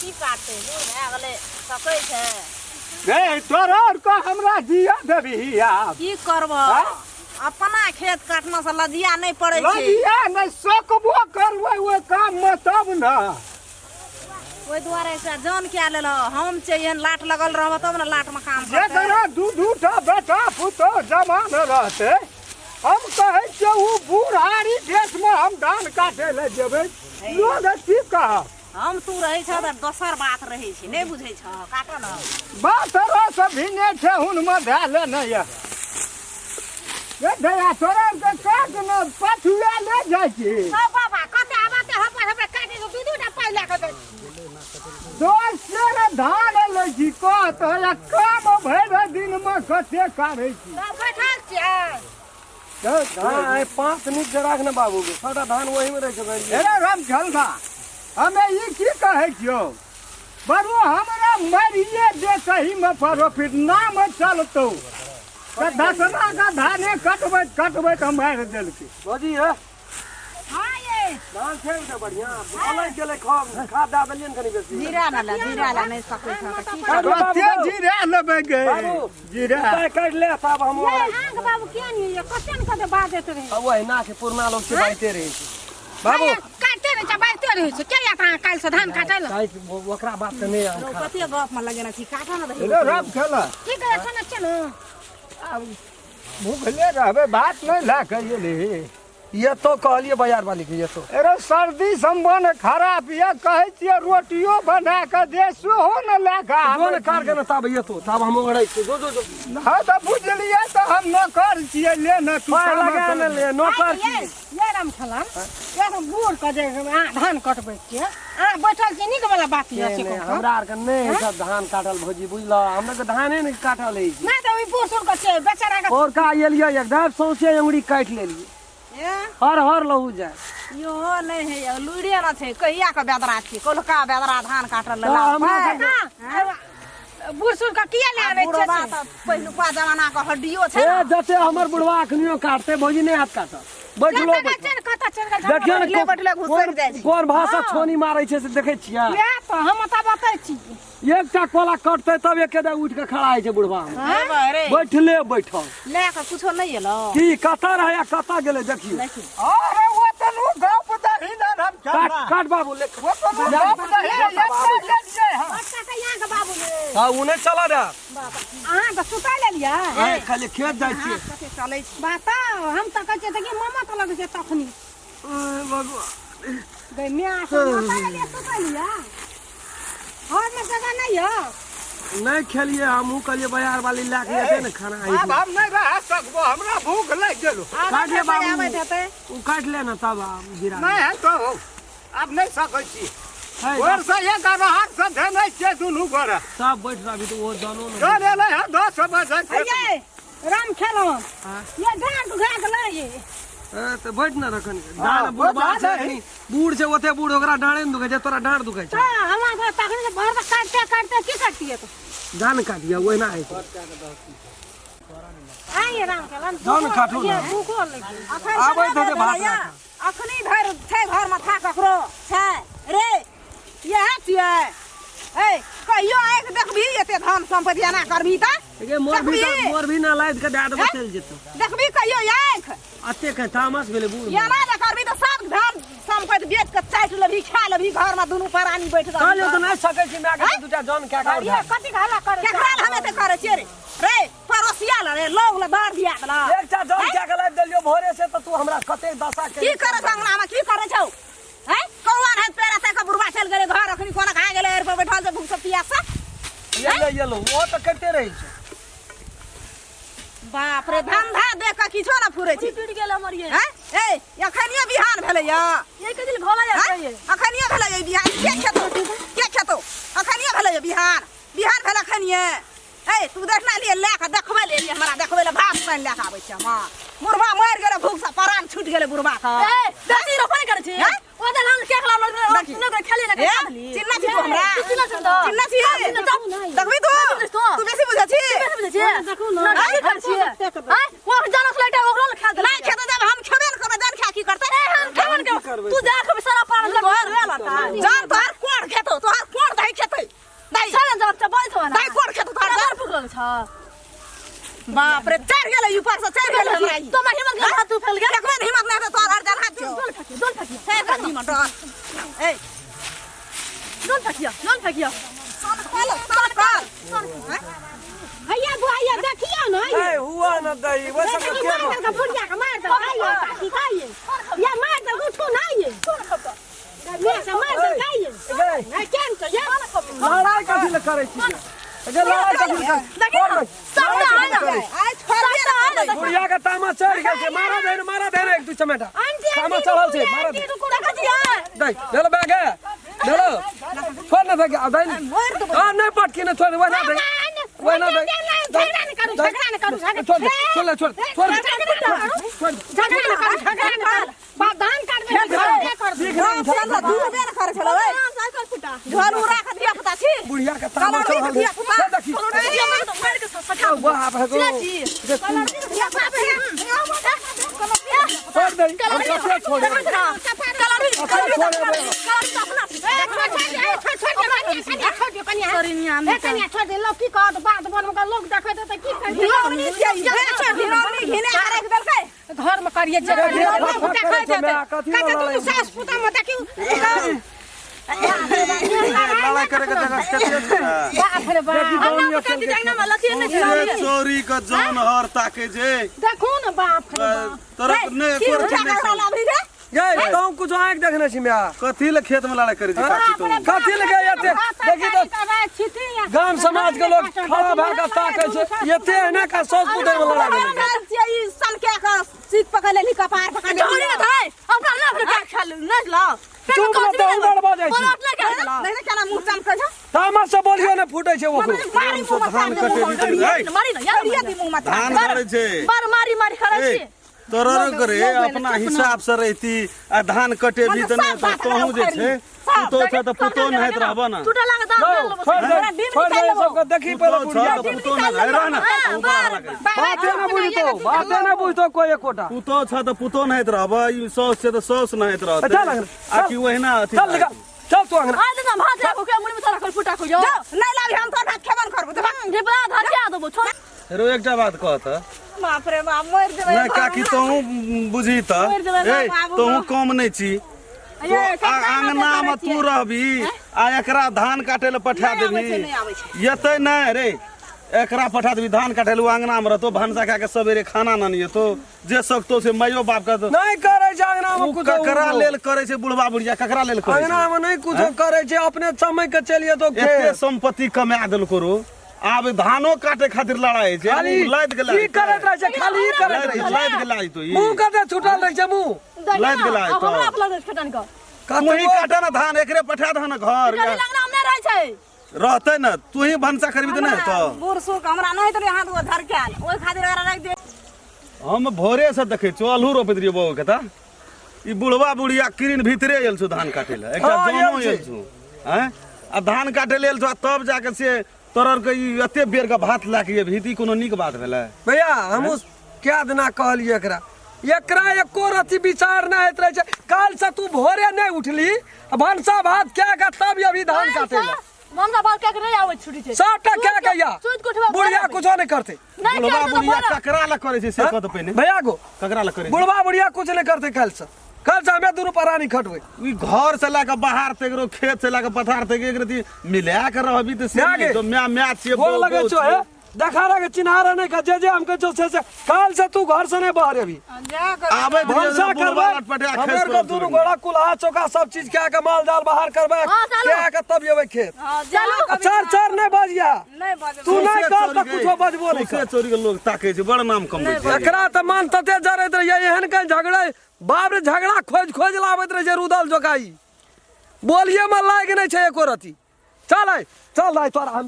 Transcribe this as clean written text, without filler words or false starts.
की काटतै बूढ़ भए गेलै सकै छै गे तोरा आर के हमरा जिया देबही आब की करबह आँय? अपना खेत काटना से लजिया नहि पड़ै छै लजिया नहि सकबो करबै ओहि काममे तब ने ओहि दुआरे एकटा जन कए लेलह हम छै एहन लाट लगल रहब तब ने लाटमे काम करतै जेकरा दू दू टा बेटा पुतोह जवान रहतै हम कहै छियै ओ बुढ़ारी देशमे हम धान काटै लए जेबै लोग की कहत हम तू रहै छह तऽ दोसर बात रहै छै नहि बुझै छह काटऽ ने बात से भिने ठेहुनमे धए लेने यऽ रे दया तोरा आरके काट ने पछुआ ले जाइ छी ओ बाबा कते आबाते हम हमरा काटे दू दू टा पाइ लए कऽ दै छी 10 सेर धान लै छी कहत या काम भरि दिनमे कते करै छी तब बैठल छियै धान आइ पाँच नीक से राख ने बाबू के सबटा धान ओही में रहै छै भरि गेल। अरे राम झलना हमे ई की कहै छियौ बरू हमरा मरिए दे सहीमे प्रॉफिट नाम चलतौ तऽ दसना का धाने कटबैत कटबैत हम मारि देलकै भौजी हे हाँ ये धान छै ने बढ़िया अलग गेलै खाद खाद दए देलियै ने कनि बेसी जीरा ने ले जीरा ले नहि सकै छह तऽ की काट ले बाबू, कते जीरा लेबै गे बाबू। जीरा उपाय काटि ले तब हम ये अहाँके बाबू किया नहीं ये कते ने कते बाजैत रहै अब ओहिना छै पुरना लोग छै बाइते रहै छै बाबू काटते रहै छै बाजिते रहै छै किया जात अहाँ काल्हि से धान काटै लए काटि ओकरा बात तऽ नहि रौ, कते गप मे लगेने छी काटऽ ने दही रे राम खेला की कहै छै ने चलू आब भूखले रहबै बात नहि लए कऽ एली ये तो कहलिए बाजार वाली के ये तो अरे सर्दी संबंध खराब ये कहै छियै रोटियो बना कऽ दे सेहो ने लए कऽ जो आबै ने कार के ने तब ये तो तब हम ओगड़ै छी जो जो जो हँ तऽ बुझलियै तऽ हम नौकर छियै ले ने तू पाय काम लगा कर। ने ले नौकर ये छी ये राम खेलन ये हम बूढ़ के जे अहाँ धान कटबै छियै अहाँ बैठल छियै नीक वाला बात यऽ से नहि, कहू हमरा आर के नहि है सब धान काटल भौजी बुझल हमरा के धाने नहि काटल है नहि तऽ ओहि बूढ़ सूढ़ के छियै बेचारा के और का एलियै एकदम सौंसे अंगुरी काटि लेलियै ए, हर हर लहू जाय इहो नहि है लुड़े न छै कहिया के बेदरा छी कोलका बेदरा धान काटल तऽ हमरा काका, बूढ़ सूढ़ के किया ले आनै बुढ़वा छियै तऽ पहिलुका जमाना के हड्डियो छै ए ने जते हमर बुढ़वा अखनियो काटते भौजी नहि हाथ काटत बैठलो कतऽ बैठलो चलि कतऽ चलि गेल देखियौ ने बैठले बैठले घुसकि कोन जाइ छै। कोन भाषा छोनी मारै छै से देखै छियै इएह तऽ हम तऽ बतै छी एकटा कोला कटतै तब एके दा उठि कऽ खड़ा होइ छै बुढ़वा हे रे बैठले बैठल लए कऽ कुछो नहि एलौ की कतऽ रहै आ कतऽ गेलै देखियौ देखी अरे ओ तनु गप दही ने हम काट चलना काट बाबू ले ओ तनु गप दही ने लेलियै हँ बच्चा के यहाँ के बाबू रे हाँ उ नहि चलऽ रे अहाँ के सुता लेलियै आइ खाली खेत जाइ छियै कते चलै छै बताउ हम तऽ कहै छियै कि मामा तऽ लगै छै तखनी भगवान गै माय से माता लेलियै सुता लियै घरमे जगह नहि यऽ नहि खेलियै हमहूँ कहलियै बाजार वाली लए के एतै ने खाना आब हम नहि रह सकबो हमरा भूख लागि गेलो काट ले बाबू। आबैत हेतै ओ काटि ले ने तब आब गिरा नहि है तो आब नहि सकै छी है, भोर से एक अनहार से धेने छियै दुनू गोरे सब बैठ रहबी तऽ ओ जानो ने चल एलै हँ 10 बजे खेत। ये राम खेलौं ये डाँट घा के लऽ ये ए, तऽ बैठ ने रखन हाँ, डाँड़ बूढ़ बैठ छै ने। कनी बूढ़ छै ओते बूढ़ ओकरा डाँड़े ने दुखै छै तोरा डाँड़ दुखै छै तऽ हमरा घर तखनी से भर के काटते काटते की करतियै तो जान काटिया ओहिना होइ छै आइए राम खेलौं जान काटू ने। ये भूखो लागि गेल। अखन आबैत कहाँ हेतै भात भेलैया? राखऽ। अखनी धरि छै घरमे था ककरो छै रे इएह छियै ए कहियो आँखि देखबही एते धन सम्पत्ति एना करबही तऽ गे मोर भी देखबही? मोर भी ना लादि के दए देबो हैं? चलि जेतौ देखबही कहियो आँखि अते के तामस भेलै बूढ़ एना जे करबही तऽ सब धन सम्पत्ति बेच कऽ चाटि लेबही खा लेबही घरमे दुनू प्राणी बैठ कऽ कहलियौ तऽ नहि सकै छी माय के दूटा जन कए कऽ ये कथी के हल्ला करै केकरा लए हम एते करै छियै रे रे पड़ोसिया लए रे लोग लए दार दिया देला एकटा जन कए के लादि देलियौ भोरे से तऽ तू हमरा कतेक दशा की के करै छौ अंगनामे की करै छौ हैं कौआ रहत पेड़ा तक बुढ़वा चल गेलै घर अखनी कोना खा गेलै एर पर बैठल छै भूख से पियास से ये ले ये लो ओ तऽ करिते रहै छै बाप रे धंधा देख कऽ किछो न फुरै छै टूटि गेल हमर ये हैं ए अखनियो बिहान भेलै या ये कथी घोला हैं? जाय ये अखनियो भेलै या बिहान के खेतो के खेतो अखनियो भेलै या बिहान बिहान भेल अखनिये ए तू देखना लिए लए कऽ देखबै ले लिए हमरा देखबै ले भात पानि लए कऽ आबै छै हम बुढ़बा मरि गेलै भूख से प्राण छूटि गेलै बुढ़बा के ए बेसी रोपण करै छी हैं? ओ दल हम के खला देखी। न खेली न ए, खाली चिन्ना छी तू हमरा चिन्ना छी तो चिन्ना छी देखबी तू तू बेसी बुझै छी बेसी बुझै छी देखू ने की करै छी हैं ओ जानो से लटा ओकरो खा दे नहि खेतै जब हम खेबे ने करबै जान खा की करतै हम खेबन के तू जा के सारा पान जान तोहर कोड़ खेतौ तोहर कोड़ दही लगै छ बाप रे चढ़ गेलै ऊपर से चढ़ गेलै हमरा ई तो हिम्मत के हाथ फैल गेल देखबै ने हिम्मत नहि हेतौ तोहर हर जन हाथ डोल फेकियो डोल फेकियो फेर कर हिम्मत डर ए डोल फेकियो डोल फेकियो सन कल सन कल हैया बुआ ये देखियो न ए हुआ न दही वो सब देखी के मार देलकै बुढ़िया के मार देलकै आइए काकी खाइए ये मार देलकै उठू न आइए मैं से मार देलकै आइए गए नहीं केन तो ये लड़ाई कथी ले करै छी गे लड़ाई कथी ले देखी न सबटा आइ न आइ छोड़ दे सबटा आइ न बुढ़िया के तामा चढ़ गेल छै मारा दे ने मारा दे ने एक दू चमेटा आंटी तामा चढ़ल छै मारा दे देखै छियै दे चलो बैग है चलो छोड़ ना बैग दे हां नहीं पटकी ने छोड़ वही ना दे वही ना दे झगड़ा न करू झगड़ा न करू झगड़ा छोड़ दे छोड़ ले छोड़ छोड़ दे छोड़ दे झगड़ा न करू झगड़ा न करू बाप धान काटबे झगड़ा कर दे चल दू बेर करे छलो ए झोल उड़ा के धिया पुता छी बुढ़िया के तामा कलौड़ी चढ़ल के छै धिया पुता दे देखी मार के सखा वाह भगो छी धिया पुता छोड़ दे हम कते छोड़े घिनौनी छियै घिनौनी घिने के राखि देलकै घर में करिए जे करिए लोग देखै देतै कहते दुनू सास पुता में देखियो लड़ाई करे के जगह कते छै ने? बाप रे बाप से चोरी के जौन हर ताके जे देखू ने बाप रे बाप तोरा नहि की एको उठा रत्ती के नहि ओकरा लाबही रे गए तू कुछ आंख देखने छी म्या कथी ले खेत में लड़ाई करे छी काकी तू कथी ले गए एते देखी तो गाम समाज के लोग खड़ा भए के ताकै छै एते एने का सौस पुतै में लड़ा गेलै छियै ई सनके के सीख पकड़ लेली कपार पकड़ लेली चुप रह तो उड़ल बजै छी नहीं नहीं केना मुंह चमकै छौ तामस से बोलियो ने फूटै छै ओकरो मारी मुंह में धान कटेबी तऽ ए, दी मुंह में धान करै छै मारी मारी करै ए, छी तोरा करे अपना हिसाब से रहती आ धान कटेबी तऽ नहि तऽ तोहूँ जे छै पुतोह छ तऽ पुतोह नहैत रहबऽ ने टूटा लागत यौ, छोड़ दे छोड़ दे सबके देखी पहिले पुतोह छ बुढ़िया तऽ पुतोह नहै रह ने तू बड़ा लगै छै। बाते ने बुझतो बाते ने बुझतो कोई एकोटा पुतोह छ तऽ पुतोह नहैत रहबऽ ई साउस छै तऽ साउस नहैत रहतै चल अङ्गना, आ कि ओहिना अथी चल निकल चल तू अंगना आज ना भात राखो के मुड़ी में राखल फुटा खो जाओ नहीं लाबी हम तोर भात खेबन करबो तऽ ढेपला धरिया देबो छोड़ हेरो एकटा बात कह तऽ बाप रे बाप मरि जेबै नहि काकी तोहूँ बुझी तऽ मरि जेबै ए बाबू। तोहूँ कम नहि छी ये, ककरा अंगना में करै तू छियै? रहबी आ एकरा धान काटे लए पठा नहि आबै देबही छै, नहि आबै छै। एतै नहि रे एकरा पठा देबी धान काटे लए ओ अंगना में रहतो भनसा खा के सवेरे खाना नानियतो जे सकतो से माइयो बाप के नहीं करे छै अंगना में उ कुछ ककरा लेल करे छै बुढ़बा बुढ़िया ककरा लेल करे अंगना छै में नहीं कुछ करे छै अपने समय के चलिए तो एते खेत संपत्ति कमा देलको रो आब धानो काटे खातिर लड़ाई छै खाली उ लादि के की करैत रहै छै खाली ई करैत रहै छै लादि के लादि तो ई मुंह कते छूटल रहै छै मुंह लादि के लादि तो हमरा अपना खटन के तू ही काटे ना धान एकरे पठा दह ना घर कभी लगना हम नहीं रहै छै रहतै ना तू ही भनसा करबी तऽ नहि हेतौ बूढ़ सूख हमरा नहि हेतै हाथ गोर धरकायल ओहि खातिर ओकरा राखि दे हम भोरे से देखै छियौ अल्हू रोपैत रहियै बौआ के तऽ ई बुढ़वा बुढ़िया किरिन भीतरे आयल छौ धान काटे लए एकटा हाँ, जनो आयल छै। आयल छौ आँय आ धान काटे लए आयल छौ आ तब जाके से तोरर के ई एते बेर के भात लए के अयबही तऽ ई कोनो नीक बात भेलै भैया हमहूँ कए दिना कहलियै एकरा एकरा एको रति विचार नहि होइत रहै छै काल्हिसँ तू भोरे नहि उठली आ भनसा भात कए कऽ तब अभी धान काटे लए भनसा भात कए के नहि आबै छुट्टी छै सबटा कए के या सुति के उठबा बुढ़िया कुछो नहि करतै नहि बुढ़वा करतै तऽ बुढ़िया बोलो। ककरा लए करै छै से कह तऽ पहिने भैया गो ककरा लए करै छै बुढ़वा बुढ़िया कुछ नहि करतै काल्हिसँ काल्हिसँ हमे दुनू प्राणी खटबै ई घर से लए कऽ बाहर तक रो खेत से लए कऽ पथार तक एक रति मिला के रहबी तऽ से माय नहि गे। तो माय माय छियै गोर बौ लगै बौ छौ हे छियै। देखा रहे चिन्हार नहि का जे जे हम कहै छौ से से काल्हि से तू घर से नहि बाहर अभी आबै भनसा करबै लटपटिया खसि हमर के पड़ल दुनू छौ। गोड़ा कुल्हा चौका सब चीज कए के माल जाल बाहर करबै हाँ, चलू। कए के तब एबै खेत चलू आ चार चार नहि बजिया नहि बजबै तू नहि सौंसे कर तऽ चोरी कुछो बजबो नहि सौंसे कर चोरी के लोग ताकै छै बड़ नाम कमबै छै एकरा तऽ मन तते जरैत रहैया एहन कहीं झगड़ा बाप रे झगड़ा खोज खोज लाबैत रहै छै रुदल जोकाई बोलिए में लाग नहि छै एको रति चल आइ चल आइ तोरा हम